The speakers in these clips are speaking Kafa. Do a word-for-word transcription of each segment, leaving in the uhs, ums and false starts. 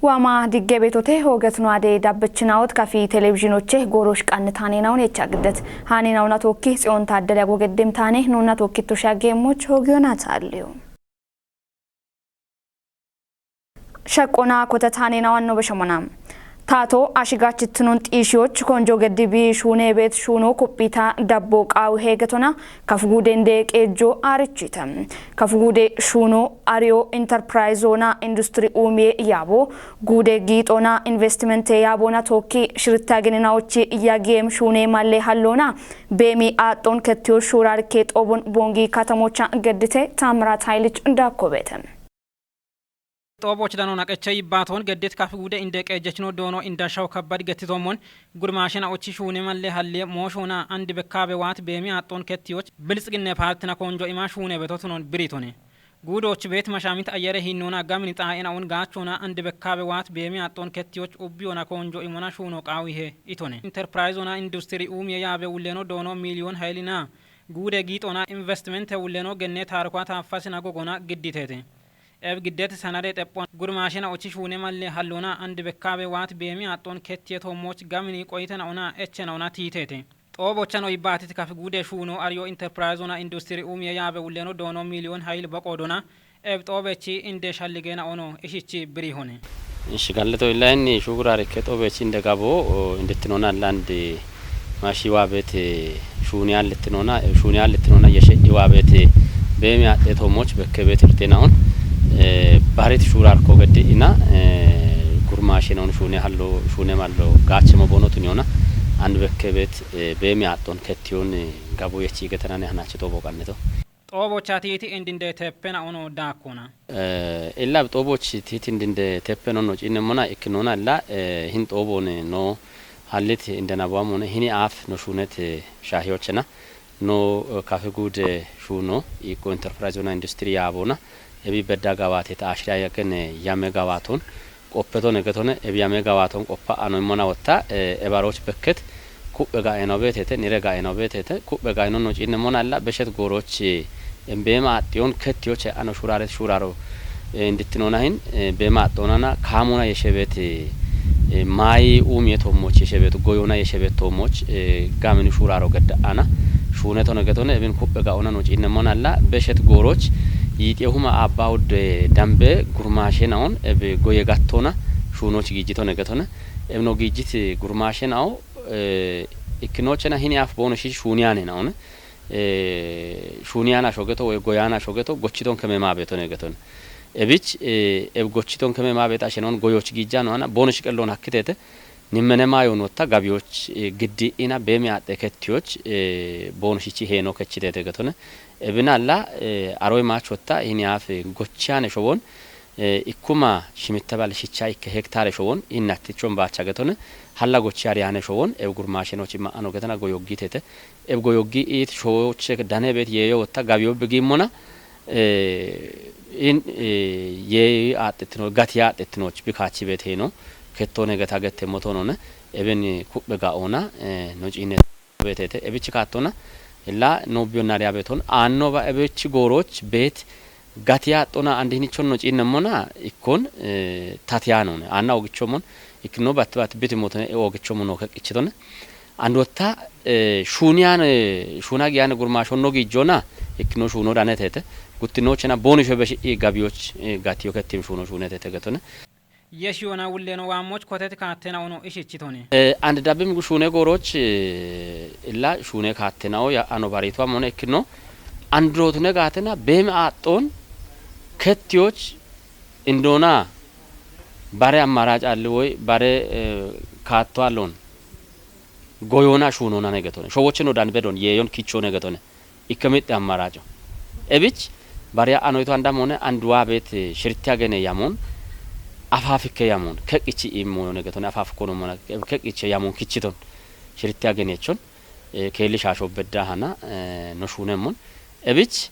Waama digge beetote hoogetno ade dabbechinaot kafi televizhinoche goorosh qannitaane naun echa giddet. Haane nauna tookki Tsiyoon Taaddele agogeddem taane nuunna tookkitto shaggeemmoch hoogiyona taalliyo. Shaqqona kotetaane nawanno beshemona. Taato ashigachittinon xiishiyoch konjo geddibi shuune beet shuuno kuphita dabbo qaawi heegetona kafugude inde qeejjo aarichite. Kafugude shuuno ariyo enterprise zona industry umiye yaabo guude giixona investimente yaaboona tookki shiritta geninawochi yagiyeem shuune malle halloona beemi aaxxoon kettiyo shuuraarke xoobon boongi katamocha geddite Taamiraat Hayilich daakkobeete. Xoobooch dano naqecha yibbaatoon geddit kafugude inde qeejjechino doono indashaw kabbad gettitoommon gurmaashena ochi shuune malle halliye mooshoona andi bekkaabe waat beemi aaxxoon kettiyoch biltsiginne paartina konjo ima shuune betotunon biritone. Guudooch beet mashaamit ayyare hinnoona gamini xaa'ena un gaachoona andi bekkaabe waat beemi aaxxoon kettiyoch ubbiyona konjo imona shuuno qaawihe itone. Enterprise ona industry umiye yaabe wulleno doono miiliyoon hayilina guude giixona investimente wulleno genne taarikuwa taaffasina gogona gidditeete. Eb giddet sanade xephon gurmaashena ochi shuune malle halloona andi bekkaabe waat beemi aaxxoon kettiye toommoch gamini qoyitena ona echena ona tiiteete. Xoobochano yibbaatit kafi guude shuuno ariyo enterprise ona industry umiye yaabe wulleno doono miiliyoon hayil boqoodona eb xoobechi inde shalligeena ono ishichi birihone. Ishi galleto illayin shuguraarikke xoobechi inde gabo, o, indettinona landi mashi waabete shuuniyallettinona, shuuniyallettinona yeshedhi waabete beemi aaxxe toommoch bekke beet irtenaon, e, barit shuuraarko gedde ina, e, gurmaashenoon shuune hallo, shuune mallo gaachemo boonotuniona and bekke beet, e, beemi aaxxoon kettiyoon, e, gabo yechi getenane hanachi xoobo qanneto. Xoobocha tiiti indinde teppena ono daakkona. E, illa xooboch tiiti indinde teppena ono ciinemmona ikkinona illa, e, hin xoobone no hallit inde nabaamone hini aaf no shuunet, e, shaahiyochena no, e, kafe guude shuuno ikko enterprise ona industry yaabona ebi bedda gabaate ta ashira yaken yame gabaaton qoppeton egetone ebi yame gabaaton qoppa ano immona wotta, e, ebaroch bekket kuphphe ga'eno beetete, nire ga'eno beetete, kuphphe ga'eno no ciinne mona illa beshet gooroch, e, beema aaxxiyon kettiyoche ano shuraaret shuraaro, e, indittinona hin, e, beema aaxxonana kaamona yeshebet, e, maayi uumiye toommoch yeshebet, goyona yeshebet toommoch, e, gamini shuraaro gedda ana shuuneton egetone ebin kuphphe ga'ona no ciinne mona illa beshet gooroch yiixiye huma aabba udde dambe gurmaashenaon eb goye gattona shuunoch giijjiton egetone. Eb no giijjit gurmaashenao, e, ikkinochena hini aaf boono shi shuuniyane naone, e, shuuniyana shogeto woy goyana shogeto gochiton keme maabeton egetone. Ebich, e, eb gochiton keme maabet ashenon goyoch giijjano ana boono shiqellon hakkitete nimmene maayon wotta gabiyoch, e, giddi ina beemi aaxxe kettiyoch, e, boono shichi heeno kechitete egetone. Ebina illa, e, aroy maach wotta hini aaf gochiyane showon, e, ikkuma shimitte bal shicha ikke hektare showon innattichon baacha getone halla gochi ariyane showon eb gurmaashenochi ma'ano getena goyoggitete. Eb goyoggi iit showoche dane beet yeeyo wotta gabiyo bigimmona, e, in, e, yeeyi aaxxittino, gati aaxxittinoch bikaachi beet heeno kettone geta gette motonone ebin kuphphe ga'ona, e, no ciinne beetete. Ebich kaattona illa no biyonnariya beeton aannoba ebich gooroch beet gati aaxxona and hinichon no ciinnemmona ikkon, e, tatiyanone. Anna ogichomon ikkino batti batti biti motone e ogichomon no keqqichitone. And wotta, e, shuuniyan, e, shuuna giyan gurmaashon no giijjona ikkino shuuno danetete. Guttinochena boonisho beshi i gabiyoch, e, gatiyo kettim shuuno shuunetete getone. Yeshiyona wulleno waammoch kotet kaattena ono ishichitone. E, and dabbim gu shuune gooroch, e, illa shuune kaattenao ya ano baritu amone ikkino. Androotune gaatena beemi aaxxoon kettiyoch indoona bare ammaraac alli woy bare, e, kaatto allon goyona shuunonane getone. Showocheno danbedon yeeyon kichone getone. Ikke mixxe ammaraaco. Ebich bariya anoyto andamone and waabet, e, shirtiya gene yamon afaafikke yamon keqqichi immoyone getone afaafikkono mona keqqiche yamon kichiton shirtiya genechon, e, keelli shaasho bedda hana, e, no shuunemmon. Ebich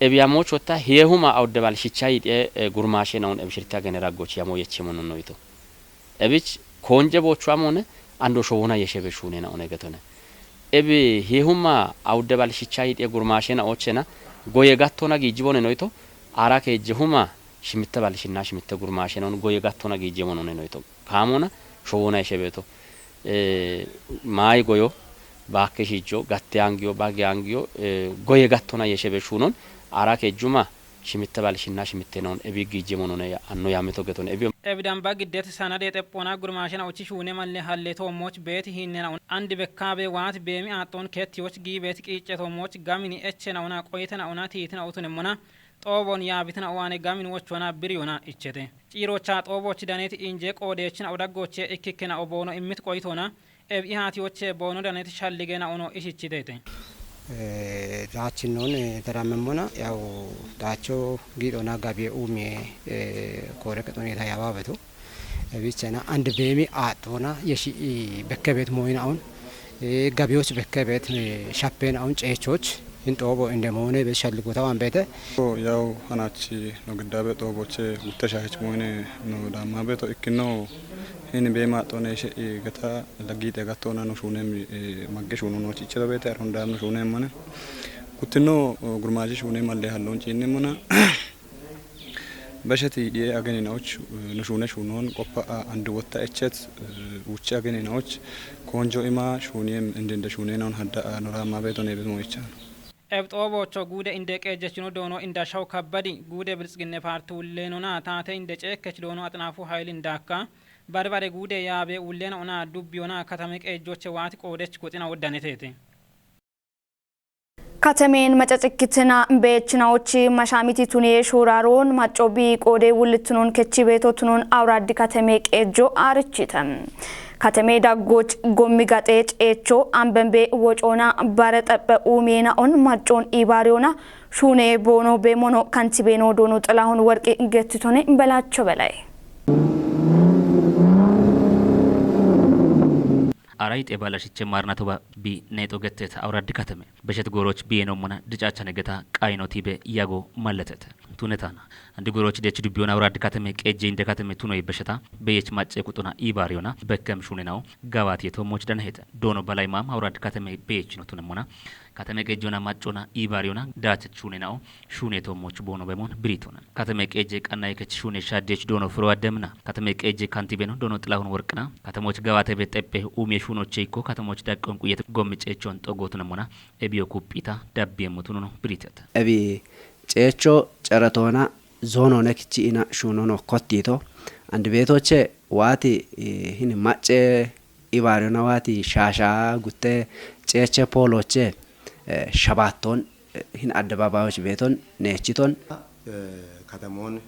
eb yamoch wotta hiye huma awudde bal shicha yiixiye, e, gurmaashenaon eb shirtiya gene raggoch yamo yechemon noyto. Ebich koonje boochuwamone ando showona yeshebe shuunena one getone. Ebi hiye huma awudde bal shicha yiixiye gurmaashena ochena goye gattona giijjibone noyto ara keejje huma Shimitte balshinna shimitte gurmaashe noon goye gattona giijje monone no ito. Kaamona showona ishe beeto. Eh, maayi goyo, baakke shijjo, gatte angiyo, bagi angiyo, eh, goye gattona yeshe be shunon, ara kejjuma, shimitte balshinna shimitte noon, ebi giijje monone ya, anno yamito getone, ebi. Ebidan bagi det sanade xeppona gurmaashena uchi shune malle halle to moch beeti hinnena un, andi bekkabe waati beemi aaxxoon ketti och giibeeti qiicce to moch gamini echena una qoyitena una tiitina utune mona, xoobon yaabitina uwaane gamin wochona biriyona ichete. Ciirocha xoobochi daneti inje qoodeechina udaggoche ikkikkena oboono immit qoyitona, eb ihaati woche boono daneti shalligena uno ishichitete. Eh, daachinnoon, eh, darammemmona, yaw, daacho giidhona gabiye uumie, eh, koore kexoneta yaababeto. Ebichena and beemi aaxxoona yeshi i bekke beet mooyinaun, eh, gabiyoch bekke beet, eh, shappeenaun ceechoch hin xoobo inde moone beet shalligota waan beete. Yaw hanachi no giddabe xooboche gutte shaahich mooyine no daamma beeto ikkino hin beemi aaxxoona yeshe i gata laggiite gattoona no shuunem, eh, magge shuuno no cichira beete aron daam no shuuneemmone. Guttino, eh, gurmaashi shuune malle halloon ciinnimmona. Besheti dhi'e ageninaoch, eh, no shuune shuunoon qoppa a andi wotta echet, eh, uchi ageninaoch koonjo ima shuuniem indinde shuuneenaon hadda a no raamma beeto neebet mooyichaano. Eb xoobocho guude inde qeejjechino doono inda shaw kabbadi guude biltsiginne paarti ulleenona taate inde ceekkech doono axinaafu hayili indaakka barbare guude yaabe ulleenaona dubbiyona katame qeejjoche waati qoodech goxina woddanetete. Katemeen macacikkitina beechinawochi mashaamiti tuniye shuuraaroon macco bii qoodee wullitinoon kechi beeto tunoon awuraaddi kateme qeejjo aarichite. Kateme daggooch gommi gaxee ceecho ambembe wocoona bare xephe uumiyeenaoon maccoon iibaariyoona shuune boono beemono kantibeeno doono xilahun worqi gettitone belaacho belay. Aray xebala shiche marnatoba bi neexo getteta awuraddi kateme. Beshet gooroch biyenommona dicachane geta qayno tibe yago malletete. Tunetana. Andi gooroch dech dubbiyon awuraddi kateme qeejje inde kateme tunoy besheta beyech macce quxuna iibaariyona bekkem shuunenao gabaati yeto moch danahete. Doono balay maam awuraddi kateme beyech no tunemmona. Kateme qeejjona maccona iibaariyona daachet shuunenao shuuneto moch boono bemon biritona. Kateme qeejje qanna yekech shuune shaaddeech doono furo addemna. Kateme qeejje kantibeno doono xilahun worqina. Katemoch gabaate be xeppe umiye shuunoche ikko katemoch daqqon quyet gommi ceechon xogotunemmona. Ebiyo kuphita dabbiye mutunono biritet. Ebi ceecho ceretoona zoonoone kichi'ina shuunono kottito. Andi beetoche waati, eh, hini macce ibaariyona waati shaasha gutte ceeche pooloche, eh, shabaatton, eh, hin addabaabayoch beeton neechiton. Eh, katemoon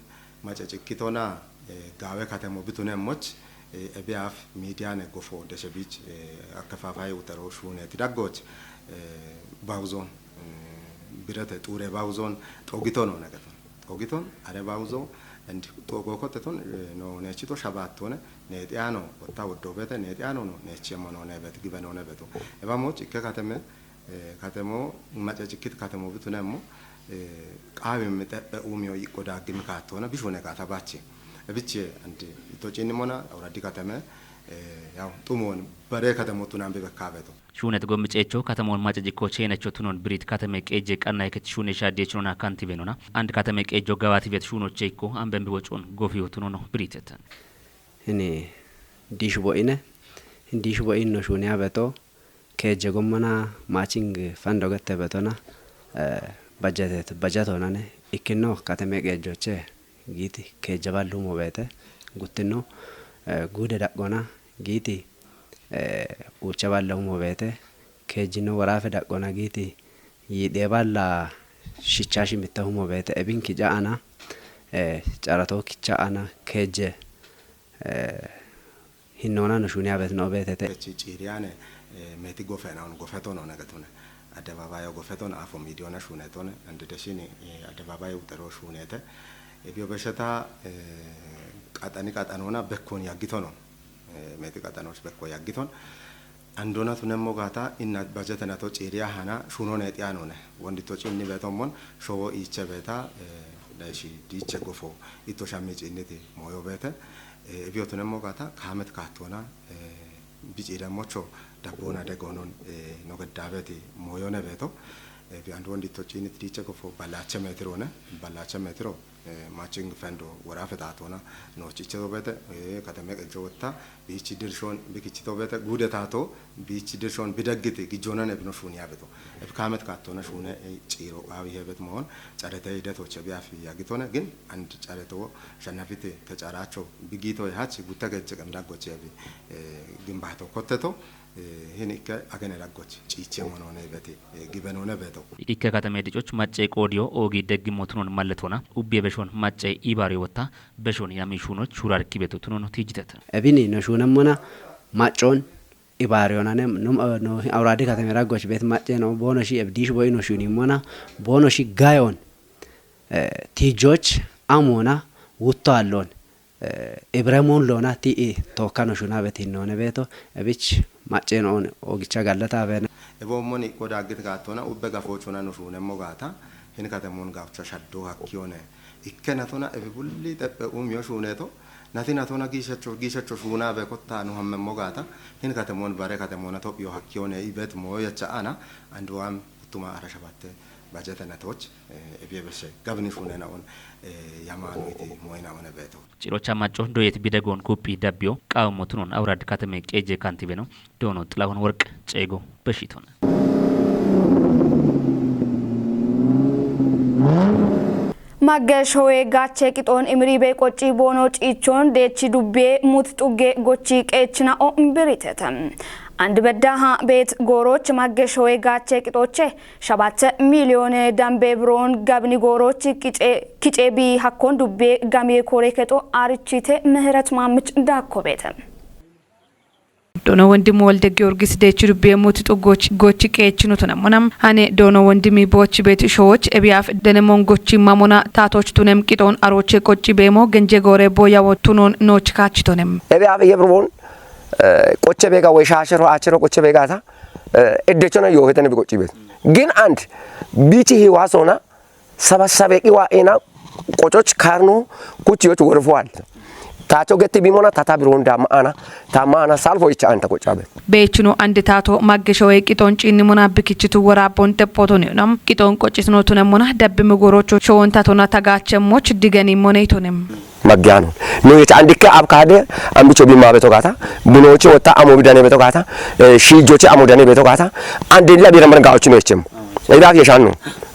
macacikkitona, eh, gaawe katemo bitunemmoch, eh, ebiyaaf miidiyane gofo deshebich, eh, akkefaafaye utero shuuneti daggoch, eh, bawuzoon, mm, birete xuure bawuzoon xogito no negeton. Xogiton are bawuzo and xogo koteton, eh, no neechito shabaattoone neexiyano wotta woddoobete neexiyano no neechiyemmo no neebet gibe no nebeto. Ebamoch ikke kateme, eh, katemo macacikkit katemo bitunemmo, eh, qaawimmi xephe uumiyo iqqo daaggimi kaattoona bishune gaata bachi. Ebiche andi ito ciinnimona awuraddi kateme, eh, yaw xumoon bare katemo tunambe bekkaabeto. Shuunet gommi ceecho katamoon maca jikko cheenecho tunon birit katame qeejje qanna yekech shuune shaaddeechinona kantibenona. And katame qeejjo gabaati bet shuunoche ikko ambembi wocoon gofiyo tunono biritet. Hini diish bo'ine, hin diish bo'inno shuuniya beto, keejje gommona matching fund ogette betona, eh, budgetet, budgetonane, ikkino katame qeejjoche giiti keejje ballumo beete, guttino, eh, guude daqqona giiti, eh, uucha ballumo beete, keejjino woraafe daqqona giiti, yiidhee balla shicha shimitte humo beete, ebin kica ana, eh, carato kicha ana, keejje, eh, hinnoona no shuuniya bet no beetete. Kechi ciiriyane, eh, meti gofena on gofeto no negetune. Addabaabayo gofeto no afo miidiyona shuunetone, ande deshini, eh, addabaabayo utero shuunete. Ebiyo besheta, eh, qaxani qaxanona bekkon yaggito no. Eh, meti qaxanoch bekko yaggiton. Andona tunemmo gaata inna bajetena to ciiriya hana shuno neexiya none. Wondi to cinni beetommon showo iiche beeta, eh, daishi diiche gofo itto shammi cinniti moyo beete. Eh, ebiyo tunemmo gaata kaamet kaattona, eh, biciidammocho dabboona degoonon, eh, no geddaabeti moyone beeto. Eh, bi andi wondi to cinniti diiche gofo ballaache meetirone, ballaache meetiro Matching fund worafe taatona noochiche tobete, kateme qejo wotta biichi dirshon bikichi tobete gude taato biichi dirshon bidaggiti gijjonane bino shuni yabeto. Ebi kaamet kaattona shune ciiro awi hebet moon carete hidetoche biyafi yagitone, gin and careto shannafite tecaracho bigito hachi gutta gejje qemdaggoche ebi gimbato kotteto. Hinikke agene daggoch ciiche monone beti gibenoone beto. Ikke katame dicoch macce qoodiyo oogi deggi motunon malletona ubbiye beshon macce ibaariyo wotta beshon yami shuunoch shuurarki beto tunono tiijitete. Ebini no shuunemmona maccon ibaariyonane num no awuradi katame daggoch bet macce no boono shi ebdish boy no shuunimmona boono shi gayon tiijoch amona wutto allon Ibrahim loona ti'i tookkano shuna beti hinnoone beeto ebich macceen oon ogicha gallata beena. Ebo moni ko daggit gaattona ubbe gafoochona no shuunemmo gaata hin katemon gawcha shaddo hakkiyone ikke natona ebi bulli teppe umiyo shuuneto nati natona giishacho giishacho shuuna be kotta no hammemmo gaata hin katemon bare katemona tophiyo hakkiyone ibet moyo yacha ana anduwam uttuma arashabatte bajete natoch ebi ebeshe gabni shuunena on yamano iti moyena one beeto. Cirocha macco doyet bidegoon kuuphi dabbiyo qaawammo tunon awurad katame qeejje kaantibeno doono Xilahun Worq ceego beshitona. Maggesh howe gaache qixoon imiribe qocci boono ciichoon deechi dubbiye mut xugge gochi qeechina'o biritete. Andi beddaha beet gooroch maggesh howe gaache qixooche shabatte miiliyoone dambe biroon gabni gooroch kice bi hakkon dubbe gamiye koore kexo aarichite Mihret Maamich daakko beete. Doono Wondimu Wolde Giyorgis deechi dubbe mut xuggoch gochi qeechino tunemona hane doono Wondimi boochi beeti showoch ebiyaaf denemon gochi mamona taatoch tunem qixoon arooche qocci beemo genje goore booyawo tunon nooch kaachitonem. Ebiyaaf yebruwon qoche bega we shashero achero qoche bega ta eddecho na yohetene bi qochi bet gin and bichi hiwasona sabasabe qiwa ena qochoch karno kuchiyoch worfual tacho geti bimona tata biron da maana ta maana salfo icha anta qocha bet. Beechino andi taato maggesho we qixon cinnimona bikichitu worabon teppotoniyona qixon qochisno tunemona dabbi mugorocho showontatona tagaachemoch digeni moneytonem. Maggiano. Noi ta andike abkade ambicho bima beto gata. Bunochi wota amo bidane beto gata. Shijochi amo dane beto gata. Ande la bira marga ochi mechem. Ebe af yeshanu.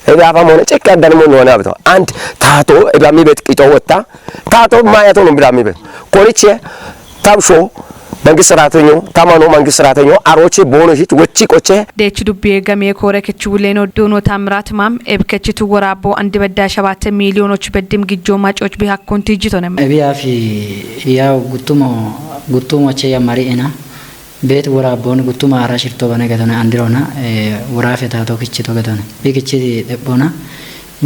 Ebe af amone chekka dane mo nona beto. And tato ebe ami bet qito wota. Tato maya to no bira mi bet. Koriche tabsho መንግስት ሰራተኛው ታማኖ መንግስት ሰራተኛው አሮቼ በሆነ ሺት ወጪ ቆቼ Deechi dubbiye gamiye koore kechi wuleeno duuno Taamiraat Maam eb kechitu woraabbo andi bedda shabatte miiliyoonoch beddim gijjoo macoch bi hakkon tiijjitonem. Ebiyaaf yaw guttumo guttumoche ya mari'ena beet woraabboon guttuma ara shirto bane getone andirona woraafe taato kichito getone bi kichiti dhebbona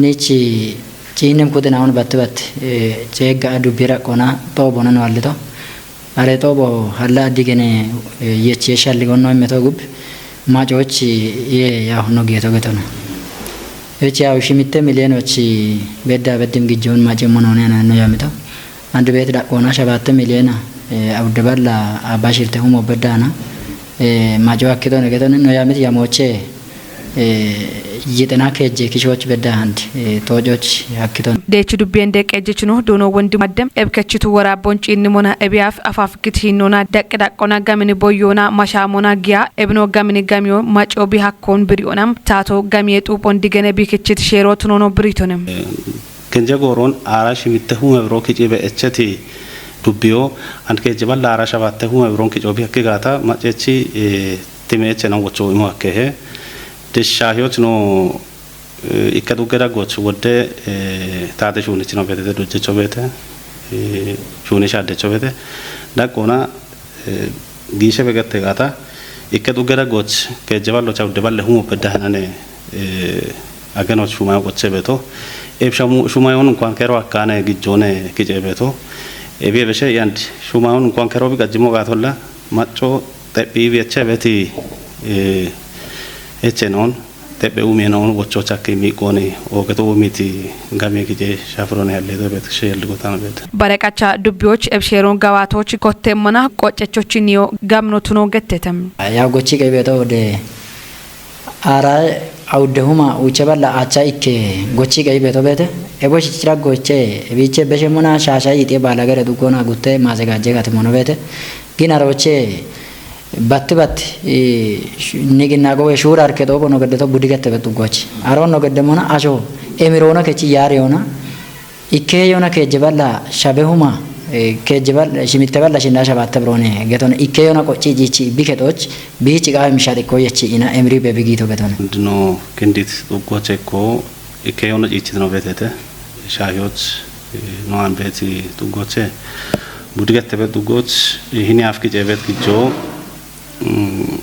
nichi ciinem kudena on batte batte ceegga dubbi raqqona xoobona no allito. Are xobo halla addi gene yechi yeshalli gonno immeto gub macochi ye ya honno geto getono. Yechi ya ushi mitte milyenochi bedda beddim gijjon maci monone no yamito. Andu bet daqqona shabatte milyena awudde balla abashirte humo beddana maco akkitone getone no yamit yamoche. Yixena keejje kishoch bedda handi toococh hakkiton. Deechu dubbiyen deeqqeejjechino duuno wondi madde ebkechitu woraabbon ciinnimona ebiyaaf afaaf gitihinnona daqqi daqqona gamini boyyoona mashaamona giya ebino gamini gamiyo maco bi hakkoon biri'ona taato gamiye xuuphon digene bikichit sheeroo tunoono biriitone. Genje gooroon aara shimitte hume biro kici be echeti dubbiyo and keejje balla aara shabatte hume biroon kico bi hakki gaata macechi time eche nan wocho imo hakkehe. Deshshaahiyochino ikke dugge daggoch wodde taate shuunichino beetete dojjecho beete shuuni shaaddecho beete daqqoona giishe begette gaata ikke dugge daggoch keejje ballocha wudde balle humo bedda henane agenoch shumayo qoche beeto. Eb shumayon inkuan kero akkane gijjoone kice beeto. Ebi ebeshe yand shumayon inkuan kero bi qajjimo gaatolla macco xephi bi eche beeti eche noon. Tepe umi no wocho chakki mi koni ogeto umiti gami kije shafrone halle do bet shel go tan bet. Bare qacha dubbiyoch ebsheron gawatoch kottemmona qoccechochiniyo gamno tuno gettetem. Ya gochi ke beto de ara Awudde huma uche balla acha ikke gochi qai beto bete. Ebo shichira goche, ebiche beshe mona shasha yiti bala gere dugona gutte mazegaje gati mono bete. Gina roche batti batti, eh, sh-, nigina gowe shura arke dobo no gede to budi gette betu gochi. Aro no gede mona asho emirona kechi yari ona. Ikke yona keje balla shabe huma, eh, keje balla shimitte balla shinda shabatte brone. Geton ikke yona qochi jichi biketoch, bichi ga mishari koyechi ina emri be bigito geton. Dino kindit duggoche ko ikke yona jichi no betete. Shahyoch, eh, no ambeti duggoche. Budigette be duggoch, eh, hini afki jebet gijo. Mm,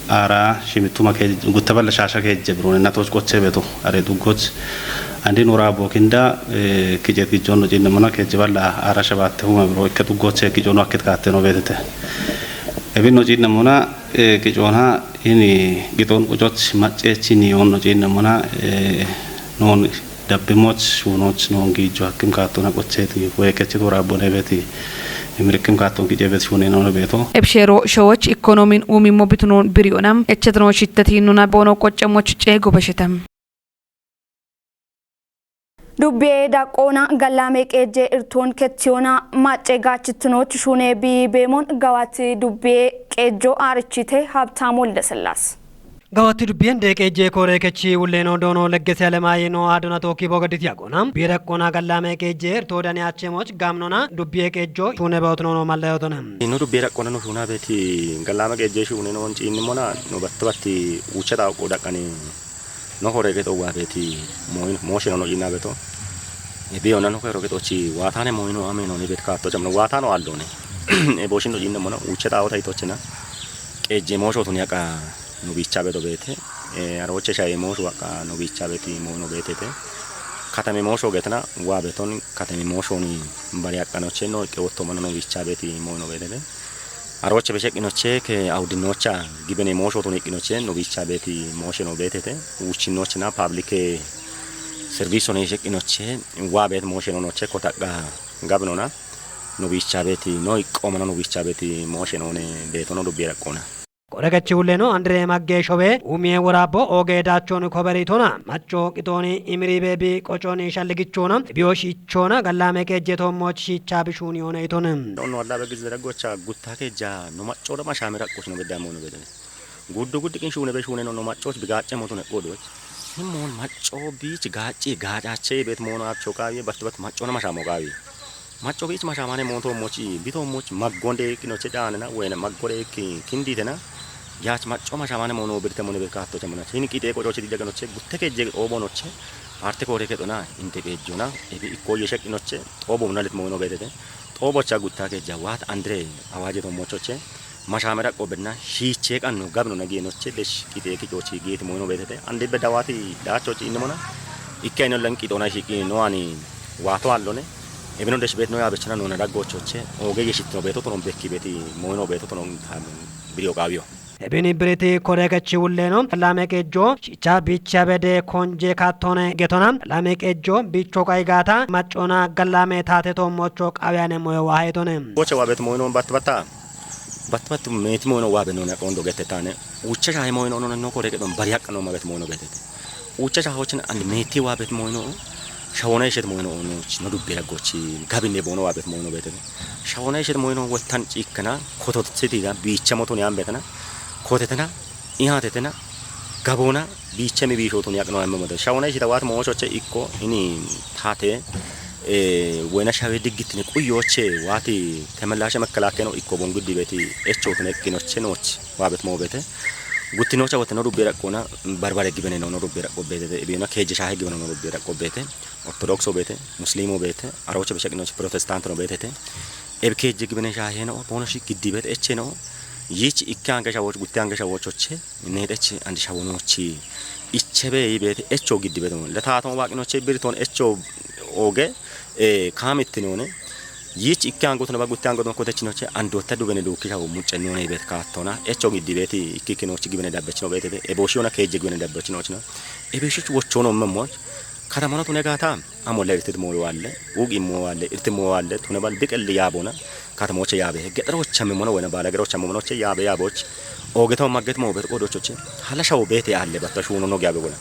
ara shimituma ke gutta balla shasha ke jebrone na toj qoche beto are duggoch. Andi nora bokinda, eh, kijet gijon no jinne mona ke jeballa ara shabatte huma bro ikke duggoche gijon akket katte no betete. Ebin no jinne mona, eh, gijona ini giton qujoch maccechi ni on no jinne mona, eh, non dabbimoch shunoch non gijo hakkim kattona qocheti we kechi tora bone beti. Imirikim katton kijebet shune no beto. Ebshero showoch ikonomin umimmo bitunon biriyona echetno shittati nuna bono qoccamoch cego beshetam. Dubbi'ee daqqoona gallaame qeejjee irtoon kettiyoona macce gaachittinooti shuunee biyii beemoon gawati dubbi'ee qeejjoo aarichite Habtaamu Woldesillaas. Gawati dubbi'een deeqeejjee kooree kechii wulleeno doono leggese alemaayee noo aadona tookii boogadit yaagoona. Dubbi'ee daqqoona gallaame qeejjee irtoo dani acheemoch gaamnoona dubbi'ee qeejjoo shuunee ba'ootinoonoo mallayotona. Inno dubbi'ee daqqoona no shuunaa beeti gallaame qeejjee shuunee noon ciinnimona no battibatti uucha xaaqo daqqani. No hore geto wa beti moin motion no ina beto. E biyo na no hero geto chi watane moino ame no ni bet kato jamno watano aldone. E boshin do jinne mona uche tawo tai tochena. Qeejje moosho tun yaqa no bicha beto bete. E aroche shaye moosho waqa no bicha beti moino betete. Katame moosho getna wa beton katame moosho ni bari yaqa no chenno ke otto mona no bicha beti moino betete. Aroche besheqqinoche ke awudinocha gibene moosho tun iqqinoche no bicha beti mooshe no betete. Uuchinochena public service ne sheqqinoche wa bet mooshe no noche kotaqqa gabnona no bicha beti no iqqomana no bicha beti mooshe no ne beto no dubbi'ee daqqoona. Kore kechi wulleeno andire magge showe umie worabbo oge daachon koberitona macco qitooni imiribe bi qoconi shalligichona biyo shichona gallaame qeejje toommoch shicha bishuuni one itona. Onno adda be gize daggocha gutta keja no macco da mashamira qush no bedda mono bedane. Guddu guddi qin shuune be shuune no, no maccoch bi gaacce moto ne qodoch. Simon macco bich gaacce gaacache bet mono acho kawiye bat bat macco na mashamo kawiye. Macco bich mashamane moto mochi bito moch maggonde kinoche daanena wena maggore ki kinditena. Yach macco mashamane mono birte mone be kaatto chamana. Hin qite qocoche didaganoche gutte keje obonoche. Arte kore kedona inte kejona ebi ikko yeshek inoche. Xobo munalit moino betete. Xobocha gutta keja wat andre awaje to mochoche. Mashamera qobedna shiche qanno gabno na gienoche desh qite kichochi giet moino betete. Ande bedawati dachochi inmona. Ikke ino lan qitona shiqi no ani wato allone. Ebino desh bet no ya bechana no na daggochoche. Oge yeshitno beto tonon bekki beti moino beto tonon tam biriyo qawiyo. Ebini biriti kore kechi wulleeno gallaame qeejjoo shicha bicha bede konje kattone getona gallaame qeejjoo bicho qaigaata maccona gallaame taate toommocho qawiyane moyo waahayitone. Boche wa bet moino bat bata. Bat bat meti moino wa beno na qondo gete tane. Ucha shahe moino no no kore kedon bari yaqqano ma bet moino betete. Ucha shahochen and meti wa bet moino. Shawona ishet moino no no dubbe daggochi gabine bono wa bet moino betete. Shawona ishet moino wottan cikkana kotot sitida bicha moton yan betana. Kotetena ihatetena gabona bicha mi bisho ton yaqno amma moda. Shawona ishet wat mochoche ikko ini tate. Eh, wena shawe diggitine quyoche wati temelashe mekelakkeno ikko bonguddi beti echo tun eqqinoche noch wa bet mo bete. Guttinocha woteno dubbe daqqona barbare gibene no dubbe daqqo bete de ibina keje shahe gibene no dubbe daqqo bete. Ortodokso bete, muslimo bete, aroche beshaqinoche protestante no betete. Eb keje gibene shahe no bono shi giddi bete eche no. Yich ikke ange shawoch gutte ange shawochoche. Nedechi and shawonochi ichebe ibet echo giddi beton letaton waqinoche birton echo oge. Eh, kamittinone. Yich ikke angoton ba gutte angoton kotechinoche and dotta dubene dukki shawo muccenone ibet kattona echo giddi beti ikkikinochi gibene dabbechino betete eboshiyona keje gibene dabbechinochina. Ebeshuch wochono memmoch. Katamana tune gata amolle irtit moyo walle. Ugi mo walle irtit mo walle tune bal biqel yabona. Katamoche yabe gedrocha memona wena bala gedrocha memonoche yabe yaboch. Ogeto magget mo bet qodochoche. Hala shawo bete alle batta shuno no gabe gola.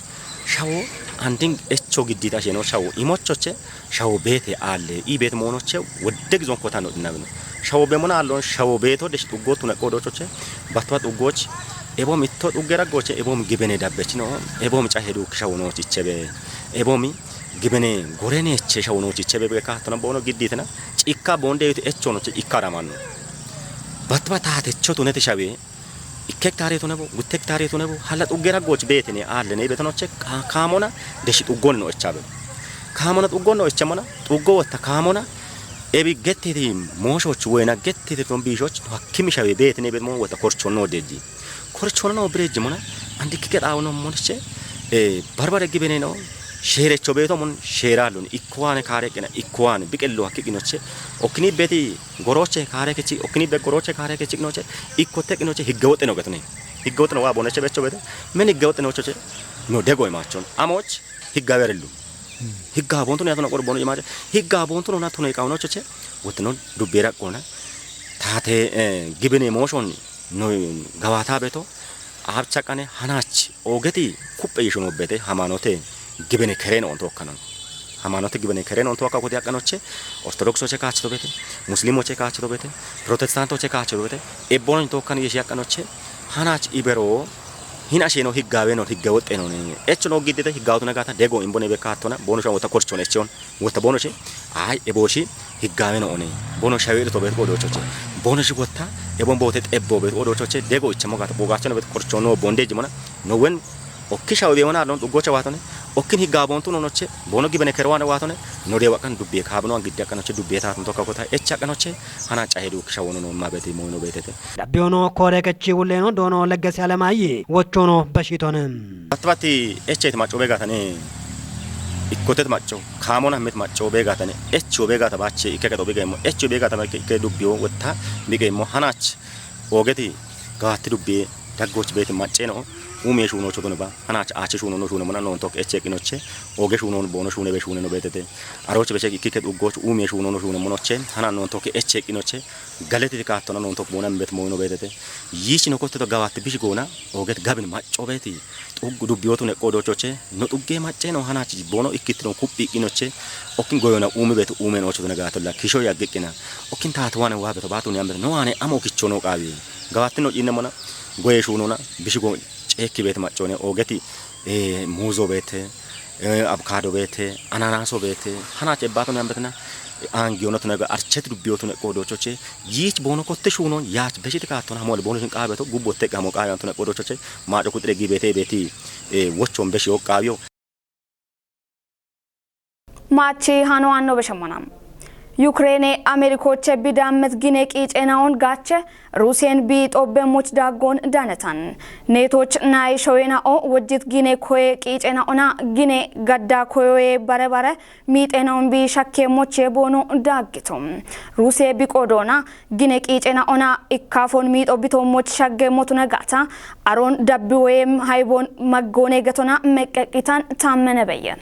Shawo anding echo giddita sheno shawo imochoche. Shawo bete alle i bet monoche wodde gizon kota no dinabino. Shawo be mona allon shawo beto de shituggo tuna qodochoche. Batwa tuggoch. Ebo mitto tuggera goche ebo gibene dabbechino. Ebo mi cahe duk shawo no chichebe. Ebo mi gibene gorene che shawo no chichebe be ka tona bono gidditena. Cikka bonde echo no che ikkaramanno. Batwa tate cho tunete shawe. Ikke hektaare tunebo, gutte hektaare tunebo, hala xuggera gooch beetene aallene betonoche ka-, kaamona deshi xuggon no echabe. Kaamona xuggon no echemona, xuggo wotta kaamona, ebi gettiti mooshoch woyna gettiti ton biishoch hakkimi shawe beetene bet mon wotta korchonno deji. Korchonno birejimona, andi kike xaawno monche, e, barbare gibene no, sheerecho beeto mon sheerallon, ikkowaane kaareqina, ikkowaane biqello hakkinoche, okkini beti goroche kaare kechi, okkini be goroche kaare kechi kinoche, ikko te kinoche, higge wote no getone. Higge wote no wa boneche becho bete. Men higge wote no choche. No dego imachon. Amoch, higga werellu. Higga bontu ne atona qor bono imache. Higga bontu no na tuna iqawno choche. Wote no dubbera qona. Tate, eh, gibene moshon no gawata beto. Abcha qane hanach. Ogeti kuppe yishuno bete hamanote. Gibene keren on tokkanon. Hamanote gibene keren on tokka kodi akkanoche. Ortodoksoche kaachito bete. Muslimoche kaachito bete. Protestantoche kaachito bete. Ebbonon tokkan yeshi akkanoche. Hanach ibero. Hin asheno higgawe no higge wotte no ne. Echo no giddete higgawotu nagata dego imbone be kaatona. Bono shan wota korchon echon. Wota bono shi. Ay eboshi higgawe no one. Bono shawe to bet odochoche. Bono shi wota. Ebon bote ebbo bet odochoche. Dego ichemo gata. Bogacho no bet korchon no bonde jimona. No wen okki shawe be mana lon dugo chawatone. Okkin higga bontu no noche. Bono gibene kerwane watone. No de wakan dubbe kabno an gidda kanoche dubbe ta to ka kota. Echa kanoche. Hana chahe du kisha wono no mabete mo no betete. Dabbiyono kore kechi wulleno dono leggesi alamayi. Wochono bashitone. Batbati eche it macho be gatane. Ikkotet macho. Kamona mit macho be gatane. Echo be gata bache ikeke to be gemo. Echo be gata ke dubbiyo wotta. Bigemo hanach. Ogeti gawatti dubbe daggoch beeti macceno ume shuno chodone ba hanach ache shuno no shuno mana non tok eche kinoche oge shuno bono shune be shune no betete aroche beche ikike duggoch ume shuno no shuno monoche hana non tok eche kinoche galeti kattona non tok bona mbet moino betete yich no kotte to gawatti bish gona oget gabin macco beeti Xuggu dubbiyootune qoodochoche no xugge macceno hanachi bono ikkitino kuphi qinoche okkin goyona umi betu umen ocho dona gatolla kisho yaggiqina okkin taatuwane wa beto batuni ambeto no ane amo kichono qawi gawattino cinne mona goye shunona bishigo ceekki bet maccone ogeti e muzo bete e avocado bete ananaso bete hanache batuni ambetina angiyono tunaga archet dubbiyootune qoodochoche Yiich boono kotte shuunon yaach beshiti kaattona hamoole boono shin qaabeto gubbotte qamo qaayanto ne qodochoche maaco kuxire giibete beeti e wochon beshi yo qaabiyo. Maachi hano anno beshemona. Yukrene Amerikoche bidammet gine qiicenaon gaache Rusiyen bi xobbe much daggon danetan. Netoch nay shoyena o wojjit gine koye qiicenaona gine gadda koyoye bare bare Miixenaon bi shakke moche boono daaggito. Rusiye biqo doona gine qiicena ona ikkafon miixo bito moch shagge motuna gaata aron dabbi woyem haybon maggoone getona meqqeqqitan taammene beyye.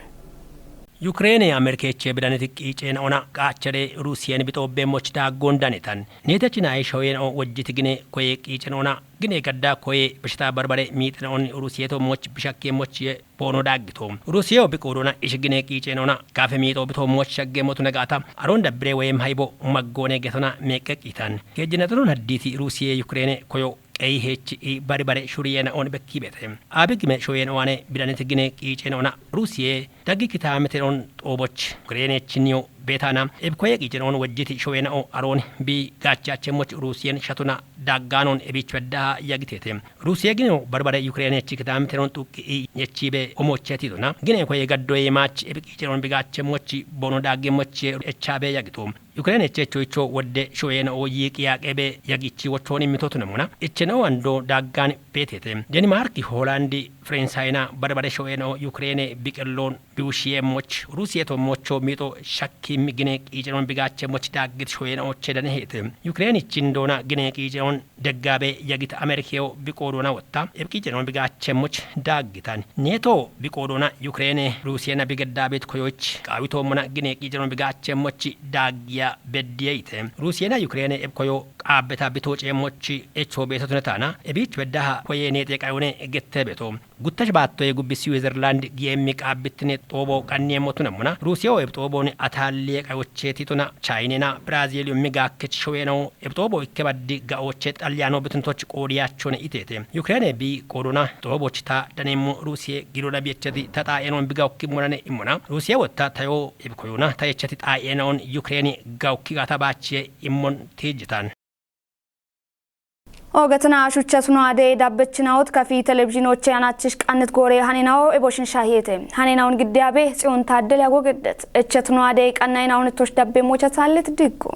Yukireene Amerkeche bidaniti qiicena ona qaachade Rusiyen bixoobbe moch daaggoon danetan. Neetechinaye shoyena o wojjiti gine koye qiicena ona gine gadda koye bishita barbare miixena on Rusiyeto moch bishakke moch ye Boono daaggito. Rusiyeho biqoodona ishigine qiiceenoona gafe miixo bito mooch shagge motu nagaata aroon dabbire woyim hayibo maggoone getona meeqqe qiitan. Keejjinatino naddiiti Rusiye Yukireene koyo qeyi heechi i bari bare shuriyeena oon bekki bete. Aabi gime shoyeena oane bidanete gine qiiceenoona Rusiye daggi kitaamete oon xooboch Yukireene chiniyo beetaana ebkoye qiiceenoon wejjiti shoyeena o aroon bi gaachache moch Rusiyen shatuna daggaanoon ebiich beddaha yagiteete. Rusiye gine barbare Yukireene chikitaamite ron xuqqi i nyechiibe omocheti dona. Gine koye gaddoye maach ebiqiiche ron bigaache mochi bono daagge mochi echaabe yagito. Yukireene checho icho wodde shoyeena o yiiqi yaaqeebe yagichi wochooni mitotu namuna. Ichene o ando daaggaan beetete. Denimarki, Hoolandi, Frensayina barbare shoyeena o Yukireene biqelloon biwushiye moch Rusiye to mocho miixo shakki gine qiice ron bigaache moch daaggit shoyeena oche dane heete. Yukireene chin doona gine qiice ron Deggaabe yagita Amerkeyo biqoodoona wotta ebqiicenon bigaachemoch daaggitan. Neeto biqoodoona Yukireene Rusiyeena bigeddaabeet koyoch qaawitoommona gine qiicenon bigaachemoch daaggiya beddiyeyite. Rusiyeena Yukireene ebkoyo aabbeta bitooceemmochi echo beeto tunetaana, ebiichu beddaha koye neexeeqayone gette beeto. Guttash baattoye gubbi Switzerland G M qaabbittine xoobo qanniyeemmo tunammona, Ruusiyaho ebixoobooni ataalliye qayocheeti tuna, Chayinena Brazil ummi gaakkech showeenaho ebixoobo ikke baddi gaooche Xalliyaano bituntoch qoodiyaachone iteete. Yukireene bi qoodona xoobochi ta daneemmo Ruusiye gido dhabiyechati ta xaa'eenoon bigaukki monane immona. Ruusiya wotta tayo ebikoyona tayechati xaa'eenaoon Yukireeni gaukki gaata baachiye immon tiijjitaan. Oogatina shuchcha suno adee dabbechinawot kafi televizhinoche anachich qannit goore haninawo eboshin shahiyete. Haninawoon giddiyabe Tsiyoon Taaddele agogeddet. Echet no adee qannayinawon ittosh dabbe mocha taallit diggu.